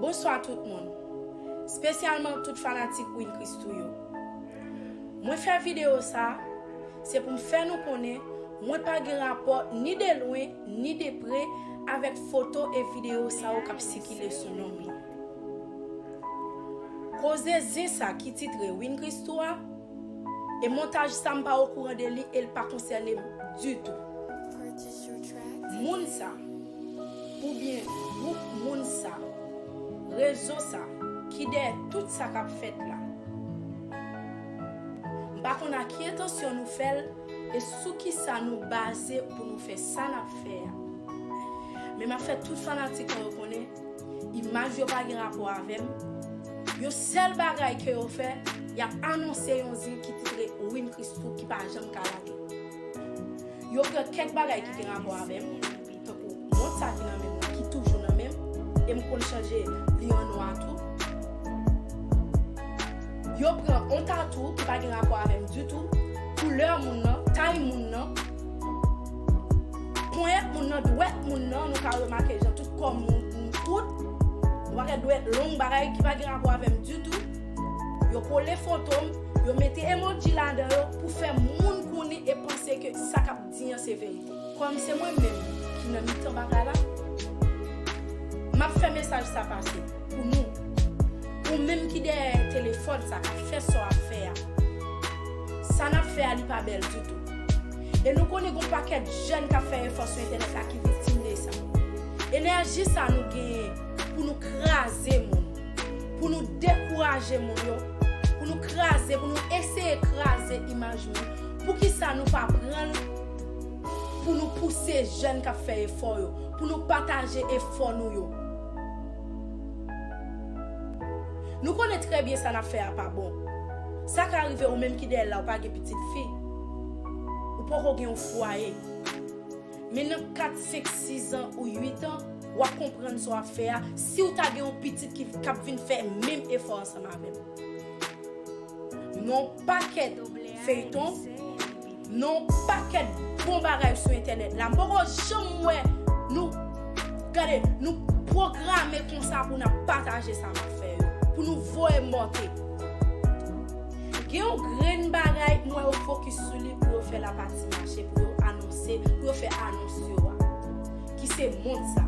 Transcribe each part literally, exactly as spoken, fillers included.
Bonswa tout moun, espesyalman tout fanatik Win Christoo yo. Mwen fè videyo sa, se pou m fè nou konnen mwen pa gen rapò ni de lwen ni de pre avèk foto e videyo sa yo k ap sikile sou non m lan. Koze zen sa ki titre Win Christoo a, e montaj sa m pa okouran de li e l pa konsène m ditou. Moun sa, oubyen gwoup moun sa, rezo sa, ki dèyè tout sa k ap fèt la. M pa konn a ki entansyon nou fè l e sou kisa nou baze pou nou fè sa n ap fè a. Men m ap fè tout fanatik mwen yo konnen, imaj yo pa gen rapò avè m. Yon sèl bagay ke yo fè, y ap anonse yon zen ki titre Win Christoo ki pa janm ka lage. Yo pran kèk bagay ki gen rapò avè m, tankou mont sa ki nan men m nan, ki toujou nan men m, e m konn chanje li an nwa tou. Yo pran yon tatou ki pa gen rapò avè m ditou, koulè moun nan, tay moun nan, ponyèt moun nan, dwèt moun nan, nou ka remake jan tout kò moun, moun kout, yon pakèt dwèt long, bagay ki pa gen rapò avè m ditou. Yo kole foto m, yo mete emoji ladan yo pou fè moun konnen e panse ke sa k ap di an se verite. Kòm se mwen menm ki nan mitan bagay la, m ap fè mesaj sa pase pou nou. Ou menm ki dèyè telefòn sa, k ap fè sa w ap fè a. Sa n ap fè a, li pa bèl ditou. E nou konnen gen yon pakèt jèn k ap fè efò sou entènèt la ki viktim de sa. Enèji sa nou genyen pou nou kraze moun, pou nou dekouraje moun yo, pou nou kraze, pou nou eseye kraze imaj moun. Poukisa nou pa pran l pou nou pouse jèn k ap fè efò yo, pou nou pataje efò nou yo? Nou konnen trè byen sa n ap fè a pa bon. Sa ka rive ou menm ki dèyè l la, ou pa gen pitit fi. Ou poko gen yon fwaye. Men nan kat, senk, sis an ou uit an, w ap konprann sa w ap fè a, si w ta gen yon pitit ki, k ap vin fè menm efò ansanm avè m. Nan yon pakèt feyton, nan yon pakèt bon bagay sou entènèt la. M poko janm wè nou, gade, nou pwograme konsa pou n ap pataje sa n ap fè yo, pou nou voye monte. Gen yon grenn bagay, m wè yo fokis sou li pou yo fè lapati mache, pou yo anonse, pou yo fè anons yo a, ki se mont sa.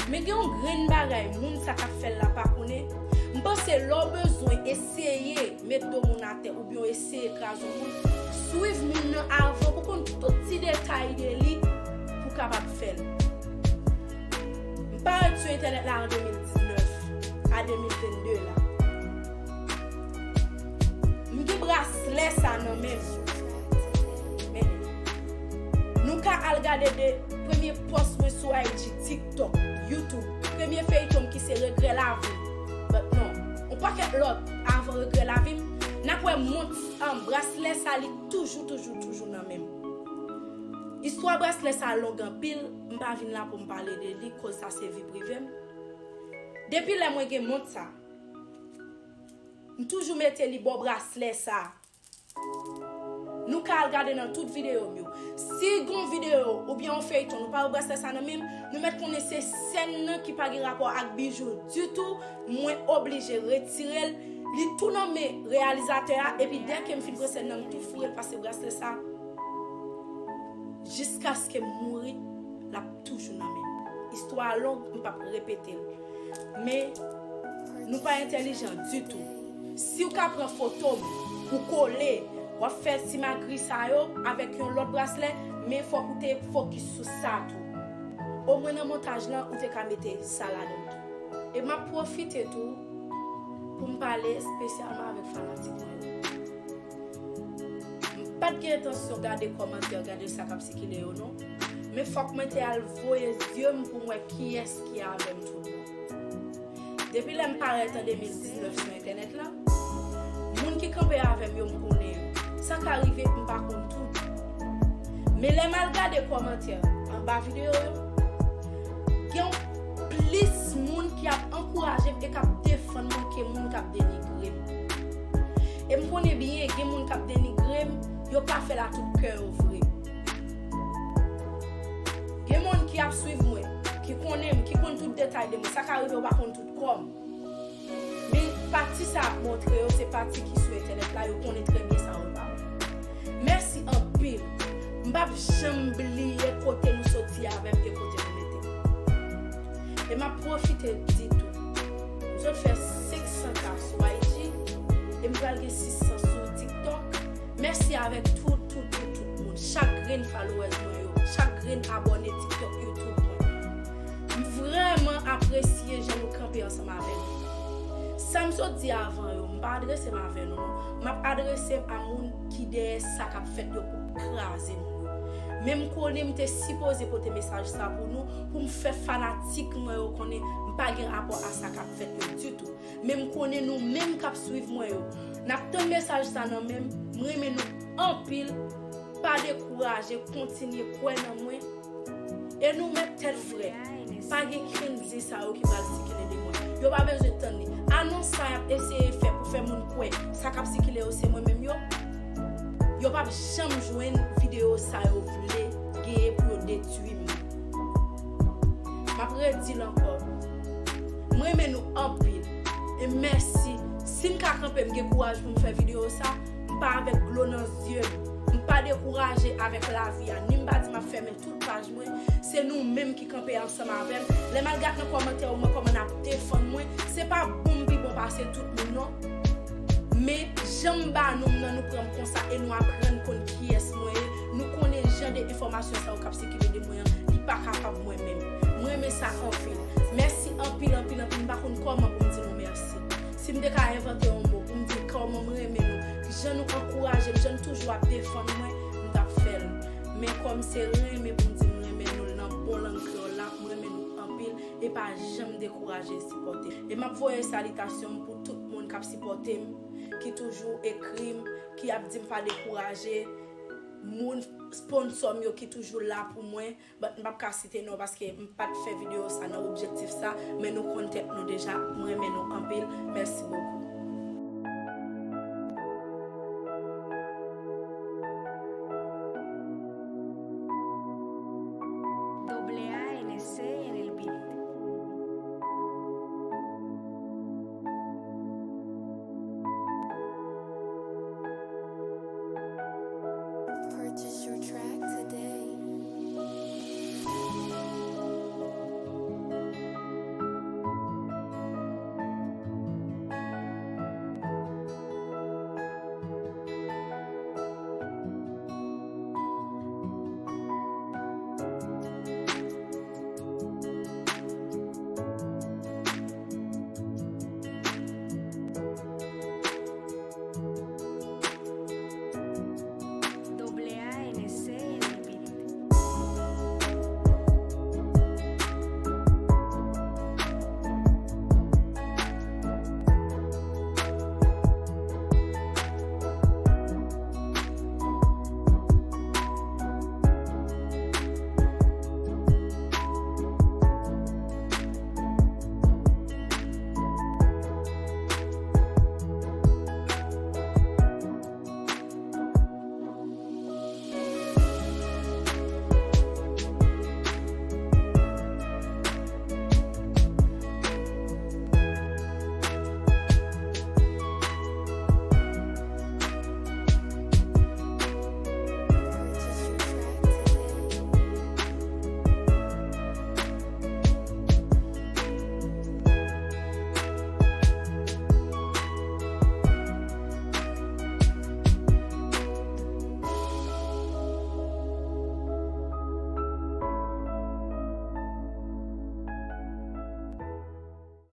Men gen yon grenn bagay, moun sa k ap fè l la pa konnen. M panse lè w bezwen eseye met do moun atè oubyen w eseye kraze yon moun, swiv moun nan avan pou konn tout ti detay de li pou w kapab fè l. M parèt sou entènèt la an de mil diznèf a de mil vennde la. M gen braslè sa nan men m. Men, nou ka al gade de premye pòs mwen sou I G, TikTok, YouTube, premye feyton m ki se Regrè Lavi m. But non, yon pakèt lòt avan Regrè Lavi m, n ap wè mont, um, braslè sa li toujou, toujou, toujou nan men m. Istwa braslè sa long anpil, m pa vin la pou m pale de li, koz sa se vi prive m. Depi lè mwen gen mont sa, m toujou mete li bò braslè sa. Nou ka al gade nan tout videyo m yo. Si gon videyo oubyen yon feyton nou pa wè braslè sa nan men m, nou mèt konnen se sèn nan ki pa gen rapò ak bijou ditou, mwen oblije retire l. Li tou nan men reyalizatè a, epi dèke m fin pran sèn nan, m tou foure l, paske braslè sa, jiskaske m mouri, l ap toujou nan men m. Istwa a long, m p ap repete l. Men, nou pa entèlijan ditou. Si w ka pran foto m, ou kole, w ap fè simagri sa yo avèk yon lòt braslè, men fòk ou te fokis sou sa tou. Omwen nan montaj lan, ou te ka mete sa ladan l tou. E m ap pwofite tou pou m pale espesyalman avèk fanatik mwen yo. M pa t gen entansyon gade kòmantè, gade sa k ap sikile yo non. Men fòk mwen te al voye zye m pou m wè kiyès ki avè m tout bon. Depi lè m parèt an de mil diznèf sou entènèt la, moun ki kanpe avè m yo, m konnen yo. Sa ka rive m pa konn tout. Men lè m al gade kòmantè anba videyo yo, gen plis moun ki ap ankouraje m e k ap defann mwen ke moun k ap denigre m. E m konnen byen, gen moun k ap denigre m, yo pa fè l a tout kè yo vre. Gen moun ki ap swiv mwen, k ki konnen m, ki konn tout detay de mwen. Sa ka rive ou pa konn tout kò m. Men pati sa ap montre yo, se pati ki sou entènèt la, yo konnen trè byen sa yo pa mwen. Mèsi anpil. M p ap janm bliye kote nou soti avè m e kote nou mete m. E m ap pwofite di tou, m sot fè senk san K sou I G, e m pral gen sis san sou TikTok. Mèsi avèk tout, tout, tout, tout moun. Chak grenn followers mwen yo, chak grenn abòne TikTok, YouTube mwen. M vrèman apresye jan nou kanpe ansanm avè m. Sa m sot di avan yo, m pa adrese m avè nou non. M ap adrese m a moun ki dèyè sa k ap fèt yo pou kraze moun yo. Men m konnen m te sipoze pote mesaj sa pou nou, pou m fè fanatik mwen yo konnen m pa gen rapò a sa k ap fèt yo ditou. Men m konnen nou menm k ap swiv mwen yo, n ap tann mesaj sa nan men m. M renmen nou anpil. Pa dekouraje, kontinye kwè nan mwen. E nou met tèt frèt. Pa gen kenn zen sa yo ki pral sikile de mwen. Yo pa bezwen tann li. Anons sa y ap eseye fè pou fè moun kwè sa k ap sikile yo se mwen menm yo. Yo p ap janm jwenn videyo sa yo vle genyen pou yo detwi m. M ap redi l ankò. M renmen nou anpil. E mèsi. Si m ka kanpe, m gen kouraj pou m fè videyo sa, m pa avèk dlo nan zye m. M pa dekouraje avèk lavi a. Ni m pa di m ap fèmen tout paj mwen. Se nou menm ki kanpe ansanm avè m. Lè m al gad nan kòmantè yo, m wè kòman n ap defann mwen. Se pa bon m pi bon pase tout moun non. Men jan m ba non m nan, nou pran m konsa e nou aprann konn kiyès mwen ye. Nou konnen jan de enfòmasyon sa yo k ap sikile de mwen an, li pa kapab mwen menm. M renmen sa anpil. Mèsi anpil, anpil, anpil. M pa konn kòman pou m di nou mèsi. Si m te ka envante yon mo pou m di kòman m renmen nou, jan nou ankouraje m, jan nou toujou ap defann mwen, m t ap fè l. Men kòm se renmen pou m di m renmen nou nan bon lang kreyòl la, m renmen nou anpil e pa janm dekouraje sipòte m. E m ap voye salitasyon m pou tout moun k ap sipòte m, ki toujou ekri m, ki ap di m pa dekouraje, moun sponsò m yo ki toujou la pou mwen, but m p ap ka site non paske m pa t fè videyo sa nan objektif sa, men nou konn tèt nou deja, m renmen nou anpil, mèsi bokou. Doble A N S C en el beat. Purchase your track today.